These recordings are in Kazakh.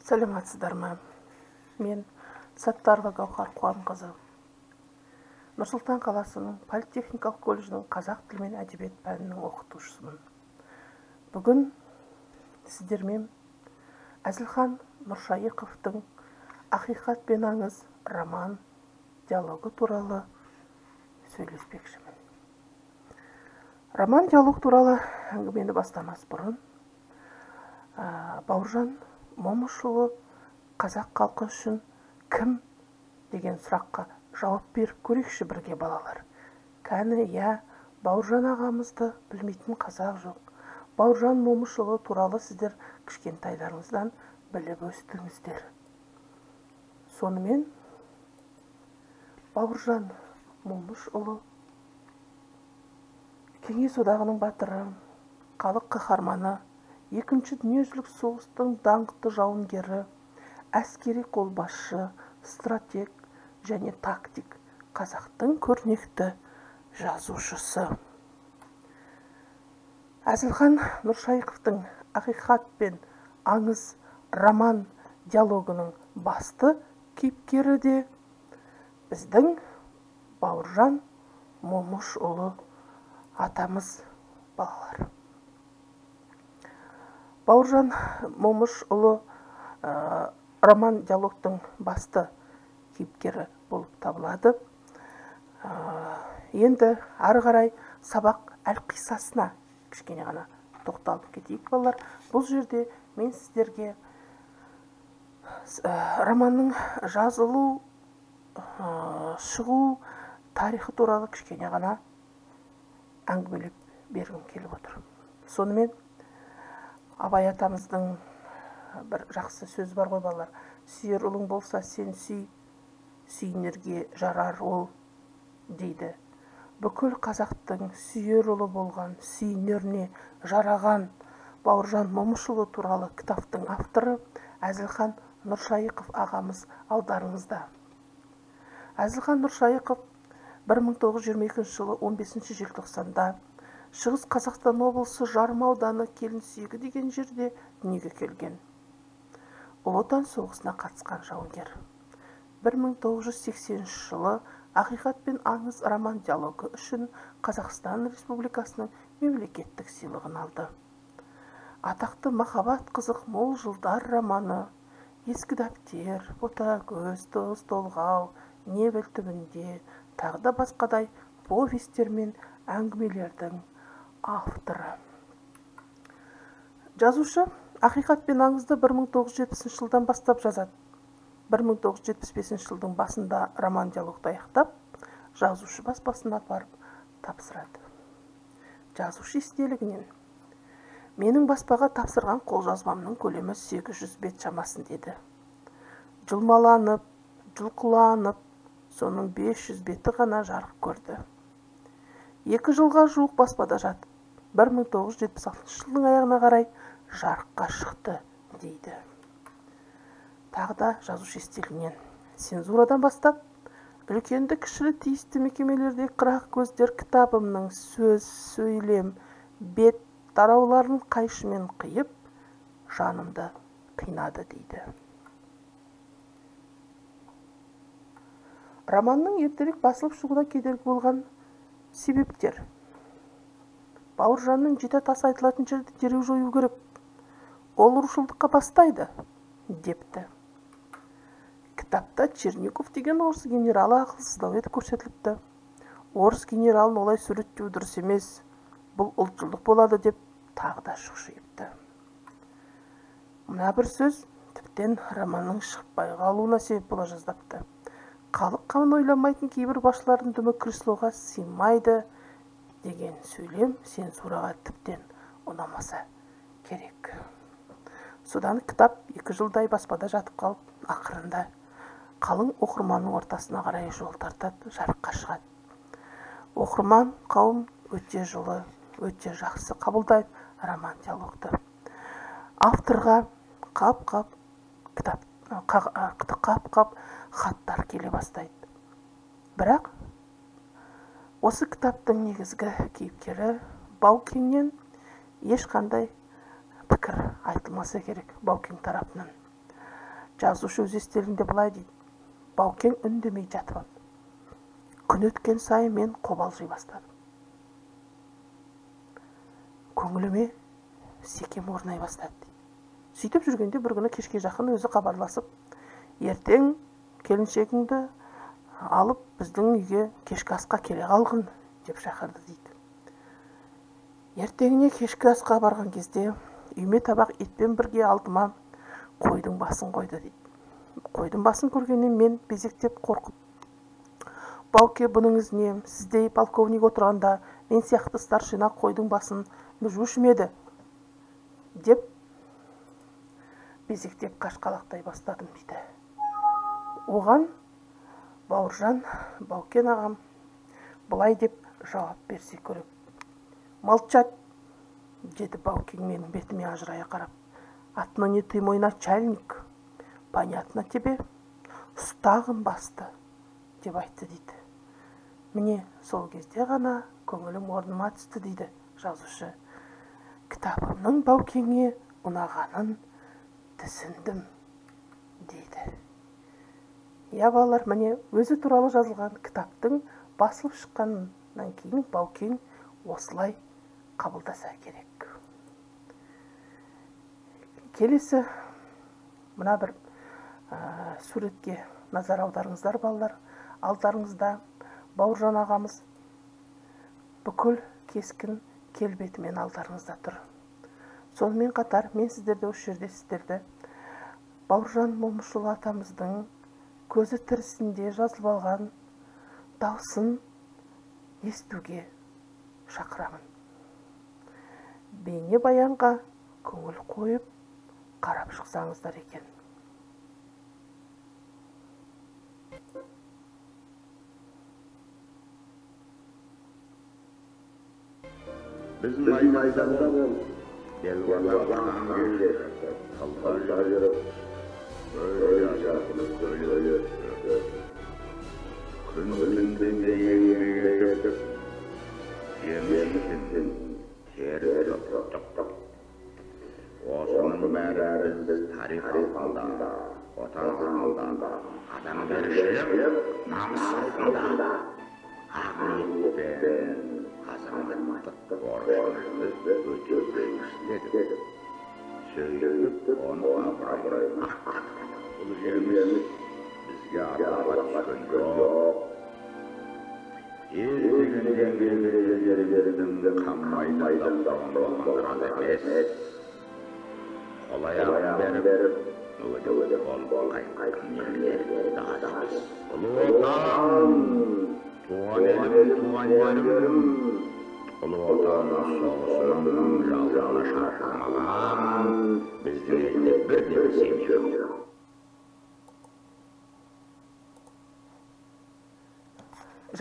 Саламатсыздар ма? Мен Саттарова Гаухар Қуанқызы. Нұр-Сұлтан қаласының политехникалық колледжінің қазақ тілі мен әдебиет пәнінің оқытушысымын. Бүгін сіздермен Әзілхан Нұршайықовтың «Ақиқат пен аңыз» роман диалогы туралы сөйлеспекшімін. Роман диалог туралы әңгімені бастамас бұрын Бауыржан Момышұлы қазақ халқы үшін кім деген сұраққа жауап беріп көрейікші бірге, балалар. Кәні, иә, Бауыржан ағамызды білмейтін қазақ жоқ. Бауыржан Момышұлы туралы сіздер кішкентайларыңыздан біліп өстіңіздер. Сонымен, Бауыржан Момышұлы Кеңес Одағының батыры, халық қаһарманы, Екінші дүниежүзілік соғыстың даңқты жауынгері, әскери қолбасшы, стратег және тактик, қазақтың көрнекті жазушысы. Әзілхан Нұршайықовтың «Ақиқат пен аңыз» роман диалогының басты кейіпкері де біздің Бауыржан Момышұлы атамыз, балалар. Бауыржан Момышұлы роман диалогтың басты кейіпкері болып табылады. Енді ары қарай сабақ әлқиссасына кішкене ғана тоқталып кетейік, балалар. Бұл жерде мен сіздерге романның жазылу, шығу тарихы туралы кішкене ғана әңгімелеп бергім келіп отыр. Сонымен, Абай атамыздың бір жақсы сөзі бар ғой, балалар. Сүйер ұлың болса, сен сүй, сүйінерге жарар ол, дейді. Бүкіл қазақтың сүйер ұлы болған, сүйінеріне жараған Бауыржан Момышұлы туралы кітаптың авторы Әзілхан Нұршайықов ағамыз алдарыңызда. Әзілхан Нұршайықов 1922 жылы 15 желтоқсанда Шығыс Қазақстан облысы Жарма ауданы Келінсүйегі деген жерде дүниеге келген. Ұлы Отан соғысына қатысқан жауынгер. 1980 жылы «Ақиқат пен аңыз» роман диалогы үшін Қазақстан Республикасының мемлекеттік сыйлығын алды. Атақты «Махаббат қызық мол жылдар» романы, «Ескі дәптер», «Ботагөз», «Тоғыз толғау», «Невель түбінде», тағы да басқадай повестер мен әңгімелердің авторы. Жазушы «Ақиқат пен аңызды» 1970 жылдан бастап жазады. 1975 жылдың басында роман диалогты аяқтап, жазушы баспасына апарып тапсырады. Жазушы естелігінен: «Менің баспаға тапсырған қолжазбамның көлемі 800 бет шамасында еді. Жұлмаланып, жұлқыланып, соның 500 беті ғана жарық көрді. 2 жылға жуық баспада жатып, 1976 жылдың аяғына қарай жарыққа шықты», дейді. Тағы да жазушы естелігінен: «Цензурадан бастап, үлкенді кішілі тиісті мекемелерде қырағы көздер кітабымның сөз, сөйлем, бет тарауларын қайшымен қиып, жанымды қинады», дейді. Романның ертерек басылып шығуына кедергі болған себептер. Бауыржанның жеті атасы айтылатын жерді дереу жою керек. Ол рушылдыққа бастайды, депті. Кітапта Черников деген орыс генералы ақылсыздау етіп көрсетіліпті. Орыс генералын олай суреттеу дұрыс емес, бұл ұлтшылдық болады деп тағы да шұқшиыпты. Мына бір сөз тіптен романның шықпай қалуына себеп бола жаздапты. Халық қамын ойламайтын кейбір басшылардың дүмі креслоға сыймайды деген сөйлем цензураға тіптен ұнамаса керек. Содан кітап 2 жылдай баспада жатып қалып, ақырында қалың оқырманның ортасына қарай жол тартады, жарыққа шығады. Оқырман қауым өте жылы, өте жақсы қабылдайды роман диалогты. Авторға қап-қап кітап, қап-қап хаттар келе бастайды. Бірақ осы кітаптың негізгі кейіпкері Баукеңнен ешқандай пікір айтылмаса керек Баукең тарапынан. Жазушы өз естелігінде былай дейді: Баукең үндемей жатып алды. Күн өткен сайын мен қобалжи бастадым. Көңіліме секем орнай бастады дейді. Сөйтіп жүргенде бір күні кешке жақын өзі хабарласып, ертең келіншегіңді алып біздің үйге кешкі асқа келе қалғын деп шақырды дейді. Ертеңіне кешкі асқа барған кезде үйме табақ етпен бірге алдыма қойдың басын қойды дейді. Қойдың басын көргеннен мен безектеп қорқып, Бауке, бұныңыз не? Сіздей полковник отырғанда мен сияқты старшина қойдың басын мүжуші ме еді деп безектеп қашқалақтай бастадым дейді. Оған Бауыржан Баукен ағам былай деп жауап берсе керек. Молчать, деді Баукең менің бетіме ажырая қарап. Отныне ты мой начальник. Понятно тебе? Ұстағын басты, деп айтты дейді. Міне сол кезде ғана көңілім орныма түсті дейді жазушы. Кітабымның Баукеңе ұнағанын түсіндім дейді. Я, балалар, міне өзі туралы жазылған кітаптың басылып шыққаннан кейін Баукең осылай қабылдаса керек. Келесі мына бір суретке назар аударыңыздар, балалар. Алдарыңызда Бауыржан ағамыз бүкіл кескін келбетімен алдарыңызда тұр. Сонымен қатар мен сіздерді осы жерде сіздерді Бауыржан Момышұлы атамыздың көзі тірісінде жазылып алған даусын естуге шақырамын. Бейне баянға көңіл қойып қарап шықсаңыздар екен. Біз майданда бол, белуарлардан кешті, тылда жүріп, көз жасымыз көл өтті. Күн түнде еңбек етіп, жеміс үшін тер төктік. Осының бәрі біз тарих алдында, Отан алдында, адамгершілік намыс алдында, ақ ниетпен азаматтық борышымызды өтеуге істедік. Сөйтіп оны абыройын ақтадық. Бұл жеңіс бізге арбаға түскен жоқ. Ел деген еңбек қан майданда тұрған болғандар аз емес. Қол аяғын беріп, мүгедек болып қайтқан ерлер де аз емес. Ұлы Отан, туған елім, туған жерім, Ұлы Отан соғысының жалынына шарпылмаған біздің елде бірде-бір семья жоқ.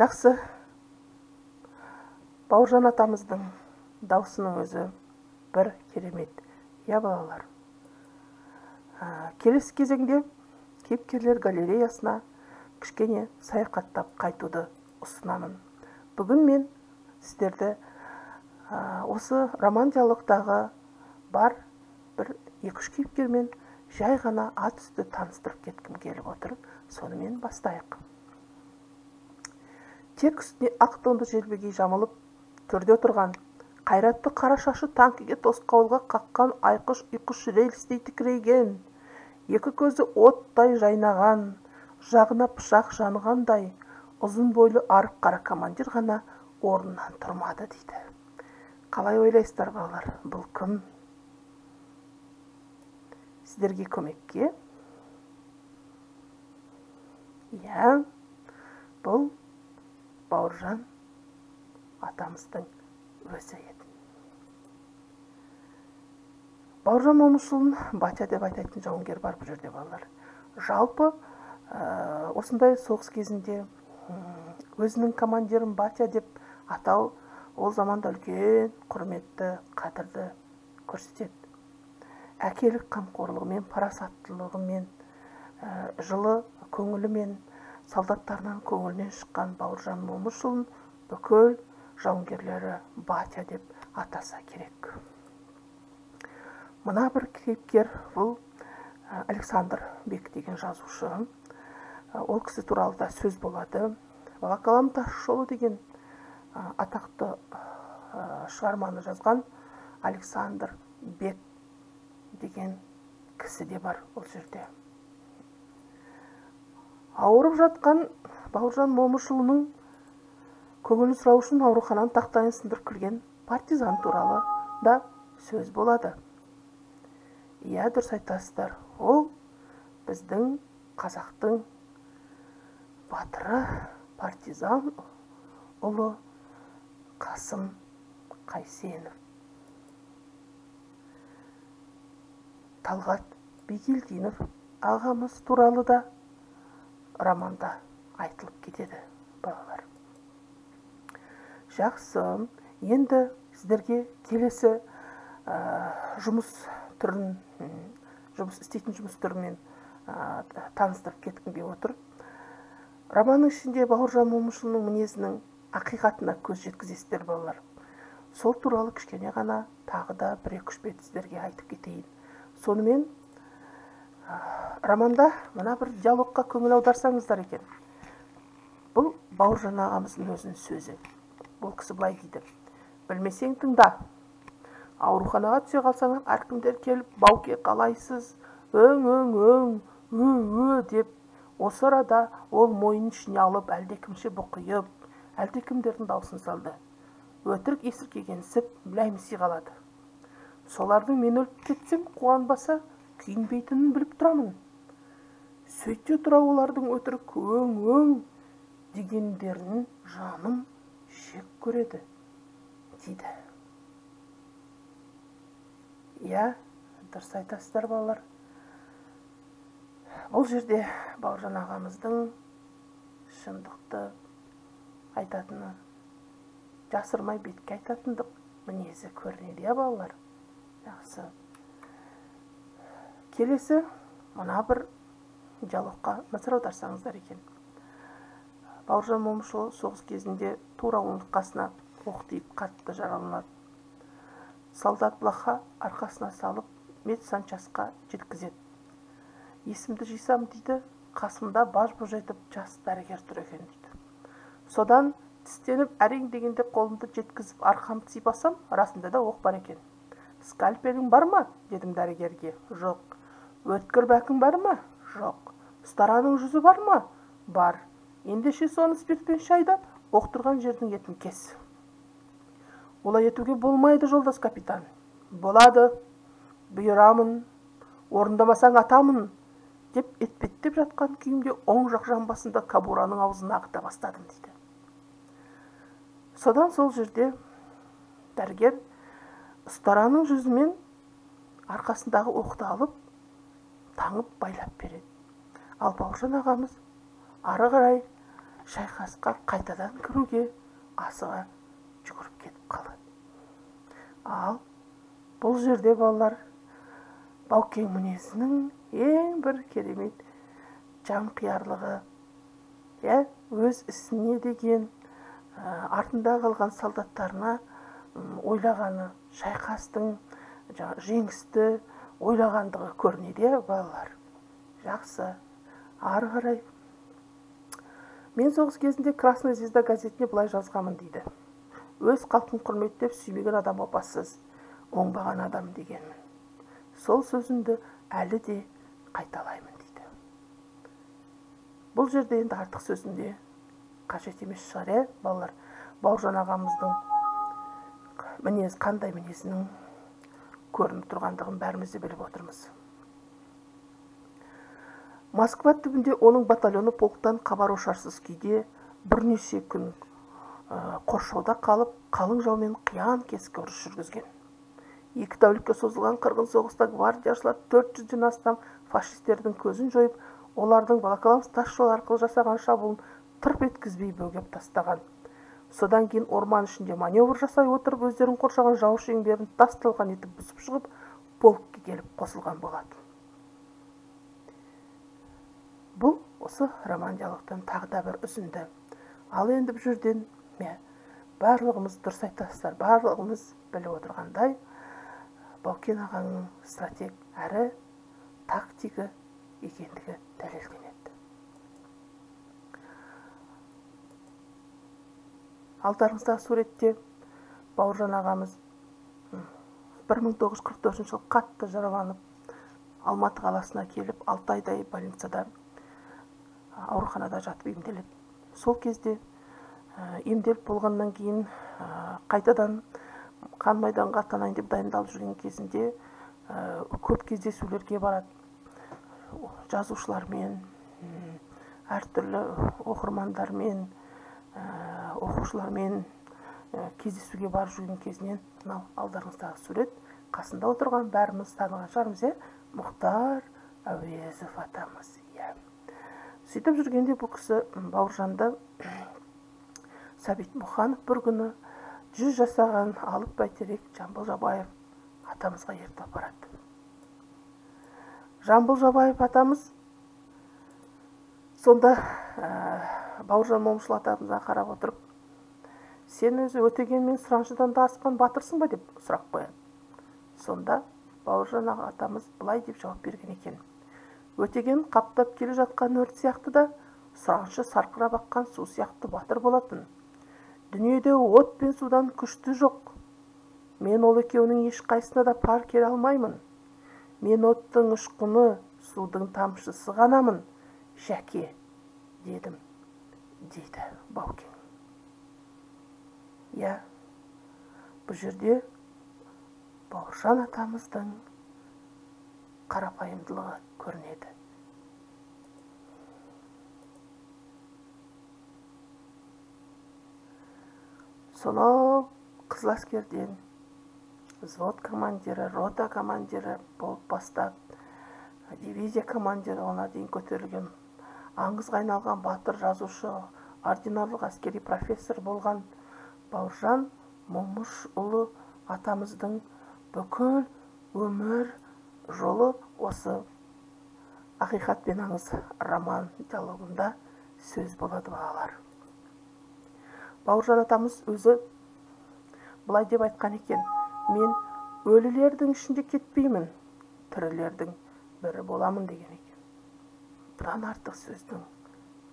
Жақсы. Бауыржан атамыздың даусының өзі бір керемет. Я, балалар. Келесі кезеңде кейіпкерлер галереясына кішкене саяхаттап қайтуды ұсынамын. Бүгін мен сіздерді осы роман-диалогтағы бар бір екі-үш кейіпкермен жай ғана ат үсті таныстырып кеткім келіп отыр. Сонымен бастайық. Тек үстіне ақ тонды желбегей жамылып төрде отырған, қайратты қара шашы танкіге тосқауылға қаққан айқыш-ұйқыш рельстей тікірейген, екі көзі оттай жайнаған, жағына пышақ жанғандай ұзын бойлы арық қара командир ғана орнынан тұрмады дейді. Қалай ойлайсыздар, балалар, бұл кім? Сіздерге көмекке. Иә, бұл Бауыржан атамыздың өзі еді. Бауыржан Момышұлын батя деп айтатын жауынгер бар бұл жерде, балалар. Жалпы осындай соғыс кезінде өзінің командирін батя деп атау ол заманда үлкен құрметті, қадірді көрсетеді. Әкелік қамқорлығымен, парасаттылығымен, жылы көңілімен, солдаттарынан көңілінен шыққан Бауыржан Момышұлын бүкіл жауынгерлері батя деп атаса керек. Мына бір кейіпкер бұл Александр Бек деген жазушы. Ол кісі туралы да сөз болады. Волоколам тас жолы деген атақты шығарманы жазған Александр Бек деген кісі де бар ол жерде. Ауырып жатқан Бауыржан Момышұлының көңілін сұрау үшін аурухананың тақтайын сындырып кірген партизан туралы да сөз болады. Иә, дұрыс айтасыздар. Ол біздің қазақтың батыры, партизан ұлы Қасым Қайсенов. Талғат Бигелдинов ағамыз туралы да романда айтылып кетеді, балалар. Жақсы, енді сіздерге келесі жұмыс түрін, жұмыс істейтін жұмыс түрімен таныстырып кеткім келіп отыр. Романның ішінде Бауыржан Момышұлының мінезінің ақиқатына көз жеткізесіздер, балалар. Сол туралы кішкене ғана тағы да бір-екі үш бет сіздерге айтып кетейін. Сонымен романда мына бір диалогқа көңіл аударсаңыздар екен. Бұл Бауыржан ағамыздың өзінің сөзі. Бұл кісі былай дейді: білмесең тыңда. Ауруханаға түсе қалсаң, әркімдер келіп, Бауке қалайсыз, өң, өң, өң, ө, ө деп. Осы арада ол мойнын ішіне алып, әлдекімше бұқиып, әлдекімдердің даусын салды. Өтірік есіркегенсіп, мүләйімси қалады. Солардың мен өліп кетсем, қуанбаса, күйінбейтінін біліп тұрамын. Сөйте тұра олардың өтірік өң, өң дегендерін жаным жек көреді, дейді. Иә, дұрыс айтасыздар, балалар. Бұл жерде Бауыржан ағамыздың шындықты айтатыны, жасырмай бетке айтатындық мінезі көрінеді, иә, балалар? Жақсы. Келесі мына бір диалогқа назар аударсаңыздар екен. Бауыржан Момышұлы соғыс кезінде тура омыртқасына оқ тиіп қатты жараланады. Солдат блаха арқасына салып медсанчасқа жеткізеді. Есімді жисам дейді, қасымда баж-бұж етіп жас дәрігер тұр екен дейді. Содан тістеніп әрең дегенде қолымды жеткізіп арқамды сипасам, расында да оқ бар екен. Скальпелің бар ма? Дедім дәрігерге. Жоқ. Өткір бәкің бар ма? Жоқ. Ұстараның жүзі бар ма? Бар. Ендеше соны спиртпен шайда оқ тұрған жердің етін кес. Олай етуге болмайды, жолдас капитан. Болады. Бұйырамын. Орындамасаң атамын, деп етпеттеп жатқан күйімде оң жақ жамбасында кабураның аузын ағыта бастадым дейді. Содан сол жерде дәрігер ұстараның жүзімен арқасындағы оқты алып, таңып байлап береді. Ал Бауыржан ағамыз ары қарай шайқасқа қайтадан кіруге асыға жүгіріп кетіп қалады. Ал бұл жерде, балалар, Баукең мінезінің ең бір керемет жанқиярлығы, өз ісіне деген, артында қалған солдаттарына ойлағаны, шайқастың жеңісті ойлағандығы көрінеді, балалар. Жақсы. Ары қарай. Мен соғыс кезінде Красная звезда газетіне былай жазғанмын дейді. Өз халқын құрметтеп сүймеген адам опасыз, оңбаған адам дегенмін. Сол сөзімді әлі де қайталаймын дейді. Бұл жерде енді артық сөзімде қажет емес шығар, балалар. Бауыржан ағамыздың мінез, қандай мінезінің көрініп тұрғандығын бәріміз де біліп отырмыз. Москва түбінде оның батальоны полктан хабар-ошарсыз күйде бірнеше күн қоршауда қалып, қалың жаумен қиян-кескі ұрыс жүргізген. 2 тәулікке созылған қырғын соғыста гвардияшылар 400-ден астам фашистердің көзін жойып, олардың Волоколамск тас жолы арқылы жасаған шабуылын тырп еткізбей бөгеп тастаған. Содан кейін орман ішінде маневр жасай отырып, өздерін қоршаған жау шеңберін тас талқан етіп бұзып шығып, полкке келіп қосылған болатын. Бұл осы роман диалогтан тағы да бір үзінді. Ал енді бұл жерден барлығымыз дұрыс айтасыздар, барлығымыз біліп отырғандай, Баукен ағаңның стратег әрі тактигі екендігі дәлелденеді. Алдарыңыздағы суретте Бауыржан ағамыз 1944 жылы қатты жараланып, Алматы қаласына келіп, 6 айдай больницада, ауруханада жатып емделеді. Сол кезде емделіп болғаннан кейін қайтадан қан майданға аттанайын деп дайындалып жүрген кезінде көп кездесулерге барады. Жазушылармен, әртүрлі оқырмандармен, оқушылармен кездесуге барып жүрген кезінен мынау алдарыңыздағы сурет, қасында отырған бәріміз таныған шығармыз, Мұхтар Әуезов атамыз. Сөйтіп жүргенде бұл кісі Бауыржанды Сәбит Мұқанов бір күні 100 жасаған алып бәйтерек Жамбыл Жабаев атамызға ертіп апарады. Жамбыл Жабаев атамыз сонда Бауыржан Момышұлы атамызға қарап отырып, сен өзі Өтеген мен Сұраншыдан да асқан батырсың ба деп сұрақ қояды. Сонда Бауыржан аға атамыз былай деп жауап берген екен. Өтеген қаптап келе жатқан өрт сияқты да, Сұраншы сарқырап аққан су сияқты батыр болатын. Дүниеде от пен судан күшті жоқ. Мен ол екеуінің ешқайсысына да пар келе алмаймын. Мен оттың ұшқыны, судың тамшысы ғанамын, Жәке, дедім, дейді Баукең. Иә, бұл жерде Бауыржан атамыздың қарапайымдылығы көрінеді. Сонау Қызыл әскерден взвод командирі, рота командирі болып бастап, дивизия командирі она дейін көтерілген, аңызға айналған батыр жазушы, ординарлық әскери профессор болған Бауыржан Момышұлы атамыздың бүкіл өмір жолы осы Ақиқат пен аңыз роман диалогында сөз болады, балалар. Бауыржан атамыз өзі былай деп айтқан екен: мен өлілердің ішінде кетпеймін, тірілердің бірі боламын деген екен. Бұдан артық сөздің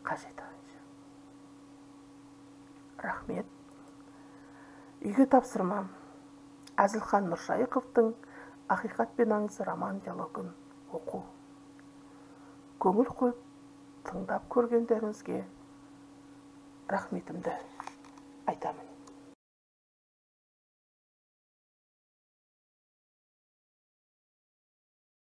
қажеті қанша. Рахмет. Үйге тапсырма. Әзілхан Нұршайықовтың Ақиқат пен аңыз роман диалогын оқу. Көңіл қойып тыңдап көргендеріңізге рахметімді айтамын.